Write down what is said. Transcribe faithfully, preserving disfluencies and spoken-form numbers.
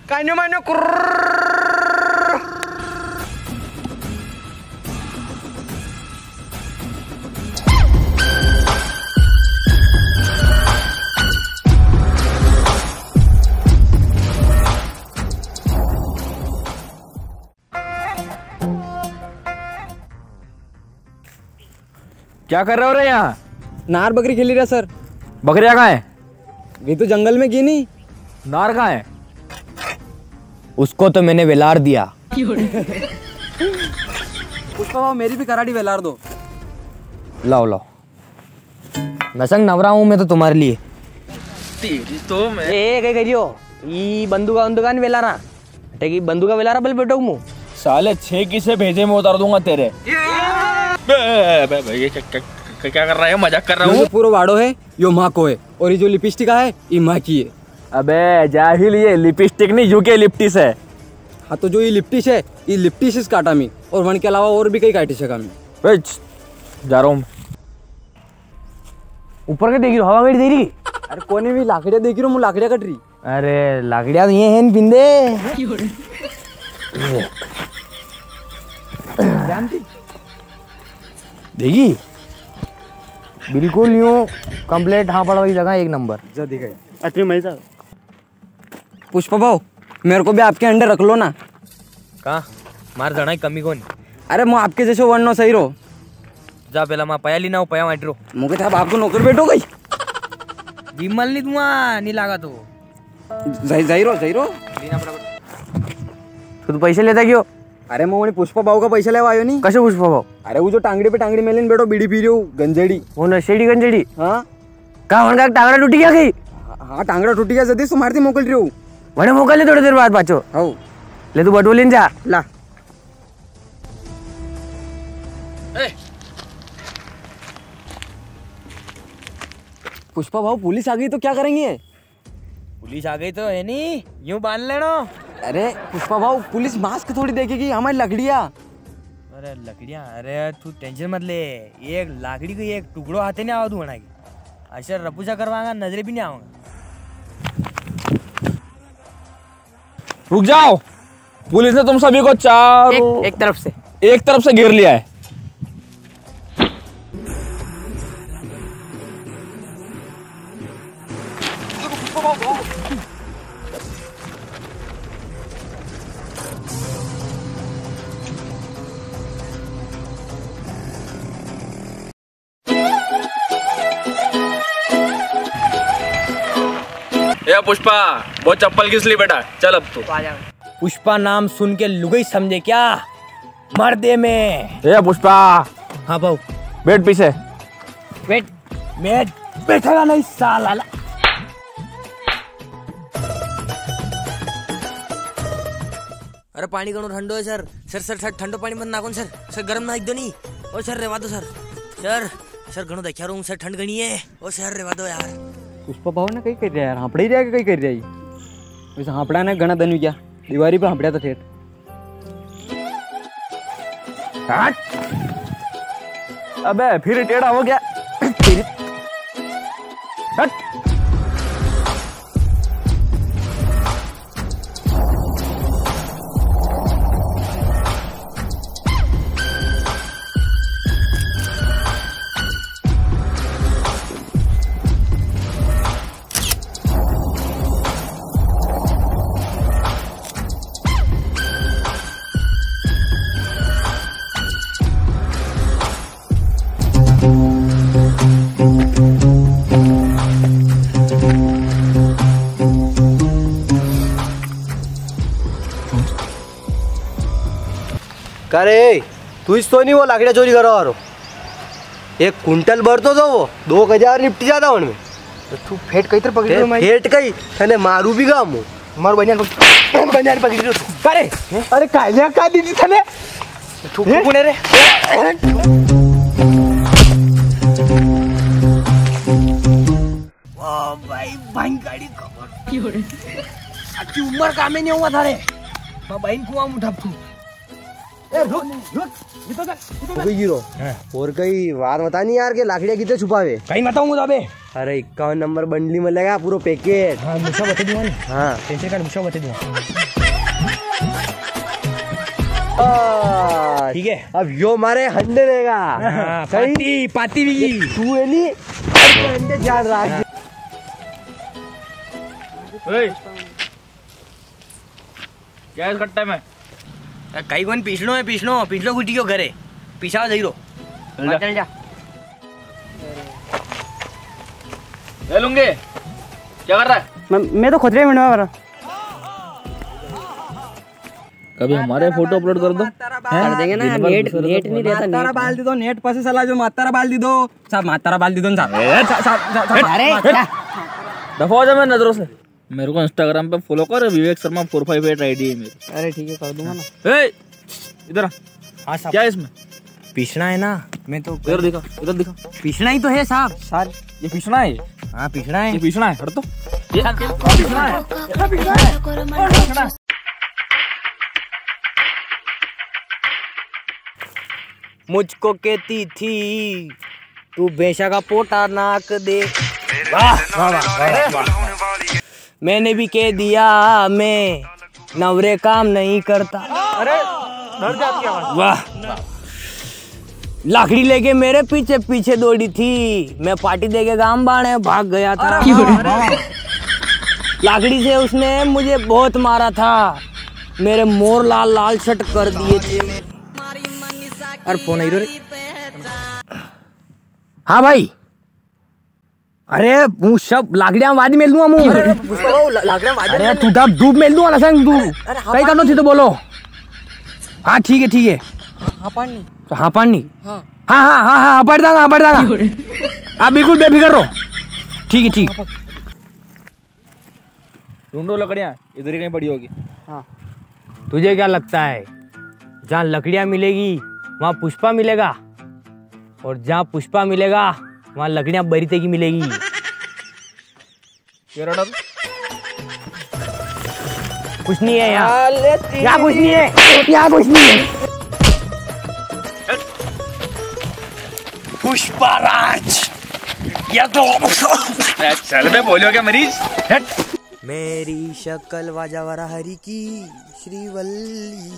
कान्यो मान्यो कुर्र। क्या कर रहे हो रे यहाँ? नार बकरी खेली रहा सर। बकरियाँ कहाँ है? वी तो जंगल में गी नी। नार कहाँ है? उसको तो मैंने वेलार दिया। पुष्पा भाव, मेरी भी कराड़ी वेलार दो। लाओ, लाओ। नसंग नवरा हूँ मैं तो तुम्हारे लिए। तेरी तो मैं। ए, ए, कई करियो? ई बंदूका, बंदूका नी वेलारा। अटे की बंदूका वेलारा बल बैठो मु। साले छह किसे भेजे मैं उतार दूंगा तेरे। बे, बे, बे, ये क्या, क्या, क्या, क्या कर रहा है? मजाक कर रहा हूँ। जो पूरा वाड़ो है, यो माँ को है। और ये जो लिपस्टिक है, ये माँ की है। अबे जाहिल, ये लिपस्टिक नहीं, यूकेलिप्टिस है। हाँ, तो जो ये लिप्टिस है, ये लिप्टिस इस काटा में, और वन के अलावा और भी कई काटी सका में। ए, छ, जा रहा हूँ मैं। ऊपर के देखी रो, हवा कटी दे री। अरे कोने भी लाकड़िया देखी रो, मु लाकड़िया कट री। अरे लाकड़िया तो ये है न पिंदे। जानती? देखी, बिल्कुल यूं complete हाँपड़ वाली जगह, एक नंबर। जा दिखाई। अतरी मजा। पुष्पा भाव, मेरे को भी आपके under रख लो ना। का? मार जणा ही कमी कोनी। अरे, मु आपके जैसे वरनो सही रो। जा, पेला मां पया लीना हो, पया वाटी रो। मुके था बाप को नौकर बैठो गई। विमल नी दूंगा, नी लागा तो। जाई, जाई रो, जाई रो। लीना फटाफट। तो तू पैसे लेता क्यों? अरे, मु वणी पुष्पा भाव का पैसा लेवा आयो नी। कसे पुष्पा भाव? अरे, वो जो टांगड़ी पे टांगड़ी मेलीन बैठो, बीड़ी पी रियो, गंजेड़ी। वो नशेड़ी गंजेड़ी? हाँ। का वणका टांगड़ा टूटी गया कई? हाँ, टांगड़ा टूटी गया, जदी सुमारती मोकल रियो। वणे मोकल ले थोड़ी देर बाद पाछो। हाउ। ले तू बटवो लेन जा। ला। ए। पुष्पा भाव, पुलिस आ गई तो क्या करेंगे? पुलिस आ गई तो है नी, यूं बांध लेनो। अरे पुष्पा भाव, पुलिस mask थोड़ी देखेगी, हमारी लकड़िया। अरे लकड़िया, अरे तू tension मत ले, एक लाकड़ी को एक टुकड़ो हाथे नी आवा दूं वणा की। अशर रपूसा करवांगा, नजरे भी नी आवांगा। रुक जाओ, पुलिस ने तुम सभी को चारों एक, एक तरफ से, एक तरफ से घेर लिया है। ए पुष्पा, वो चप्पल किस लिए बेटा? चल अब तू। आ जा। पुष्पा नाम सुन के लुगई समझे क्या? मर दे मैं। ए पुष्पा। हाँ भाव। बैठ पीछे। बैठ। मैं बैठेगा नहीं साला। अरे पाणी घणो ठंडो है सर। सर, सर, सर, ठंडो पाणी मत नाखो न सर। सर, गरम नाख दो नी। ओ सर, रेवा दो सर। सर, सर, घणो देख्या रहूं सर, ठंड घणी है। ओ सर, रेवा दो यार। पुष्पा भाव ने कई कर रिया यार, हाँपड़ा ही रिया के कई कर रिया है? वैसे हाँपड़ा ने घणा दन हुई गया, दीवारी पे हाँपड़ा था ठेठ। हट। अबे फिर टेढ़ा हो गया। हट। का रे, तू इस तो नी वो लाकड़िया चोरी करवा वारो? एक कुंटल भरतो तो वो, दो हजार निपटी जाता उनमें। तो तू फेट कई तर पकड़ी ए, रो माई? फेट कई, थने मारू भी गामू। मारू बनियान पकड़, बनियान पकड़ी रो तू। का रे? हैं? अरे कालिया का दीदी थने? तू हैं? कौन है रे? वाह भाई, भाई गाड़ी खबर। आखी उम्र कामे नी हुआ थारे। मैं भाई कुआं उठा तू। ए, रुक, रुक, ये तो कर, ये तो कर। गिरो। हाँ। और कई वार बता नी यार के लाकड़िया कितने छुपावे? कई बताऊंगा तो अबे। अरे, इक्यावन नंबर बंडली मिलेगा, पूरा पैकेट। हाँ, मुसा बता दूंगा नी। हाँ। टेंशन कर, मुसा बता दूंगा। आ, ठीक है। अब यो मारे हंडे देगा। हाँ, सही? पाती, पाती भी। तू है नी, हंडे ध्यान रख। हाँ। ओए, क्या है इस कट्टे में? अरे, कई कोनी, पीसणो है, पीसणो, पीसणो गुटी क्यों घरे? पीसा जई रो। चल जा। चल जा। ए लुंगे, क्या कर रहा है? मैं, मैं तो खोतरे में रहा। कभी हमारे फोटो अपलोड कर दो। कर देंगे ना, नेट, नेट नहीं रहता, मातारा नेट। बाल दी दो, नेट पासे चला जो, मातारा बाल दी दो। साहब, मातारा बाल दी दो ना, साहब। ए, साहब, साहब, साहब, अरे, मातारा। दफा हो जा मेरी नजरों से। मेरे को Instagram पे फॉलो कर, Vivek Sharma four five eight ID है मेरी। अरे ठीक है, कर दूंगा ना। ए, इधर आ। हाँ साहब। क्या है इसमें? पीसना है ना, मैं तो इधर दिखा, इधर दिखा। पीसना ही तो है साहब। सर। ये पीसना है? हाँ, पीसना है। ये पीसना है, हट तो। ये पीसना है। मुझको कहती थी, तू भैंसा का पोटा नाक दे। वाह, वाह, वाह, वाह, वाह। मैंने भी कह दिया, मैं नवरे काम नहीं करता। अरे, डर जाती है आवाज। वाह। लाकड़ी लेके मेरे पीछे पीछे दौड़ी थी, मैं पार्टी देके गाम बाणे भाग गया था। अरे वाह, अरे। लाकड़ी से उसने मुझे बहुत मारा था, मेरे मोर लाल लाल सट कर दिए थे। अरे फोन आई रो रे। हाँ भाई। अरे, मु सब लाकड़ियां वादी मेल दूंगा मु। अरे, पुष्पा बाबू, ला-, लाकड़ियां वादी अरे, मेल तू तब धूप मेल दूंगा ना संग तू। अरे, हाँ, कई करनो थी तो बोलो। हाँ, ठीक है, ठीक है। हाँ, पानी। तो हाँ, पानी। हाँ। हाँ, हाँ, हाँ, हाँ, हाँ, पड़ जाएगा, हाँ, पड़ जाएगा। आप बिल्कुल बेफिक्र रहो। ठीक है, ठीक। ढूंढो लकड़ियां, इधर ही कहीं पड़ी होगी। हाँ। तुझे क्या लगता है, जहाँ लकड़ियां मिलेगी, वहाँ पुष्पा मिलेगा, और जहाँ पुष्पा मिलेगा, वहाँ लकड़ियां बरीते की मिलेगी? ये रहा। कुछ नहीं है यहाँ। साले तेरी। यहाँ कुछ नहीं है, यहाँ कुछ नहीं है। पुष्पा राज, या तो ए, चल बे, बोलियो क्या मरीज? हट। मेरी शक्ल वाजा वारा हरी की श्रीवल्ली।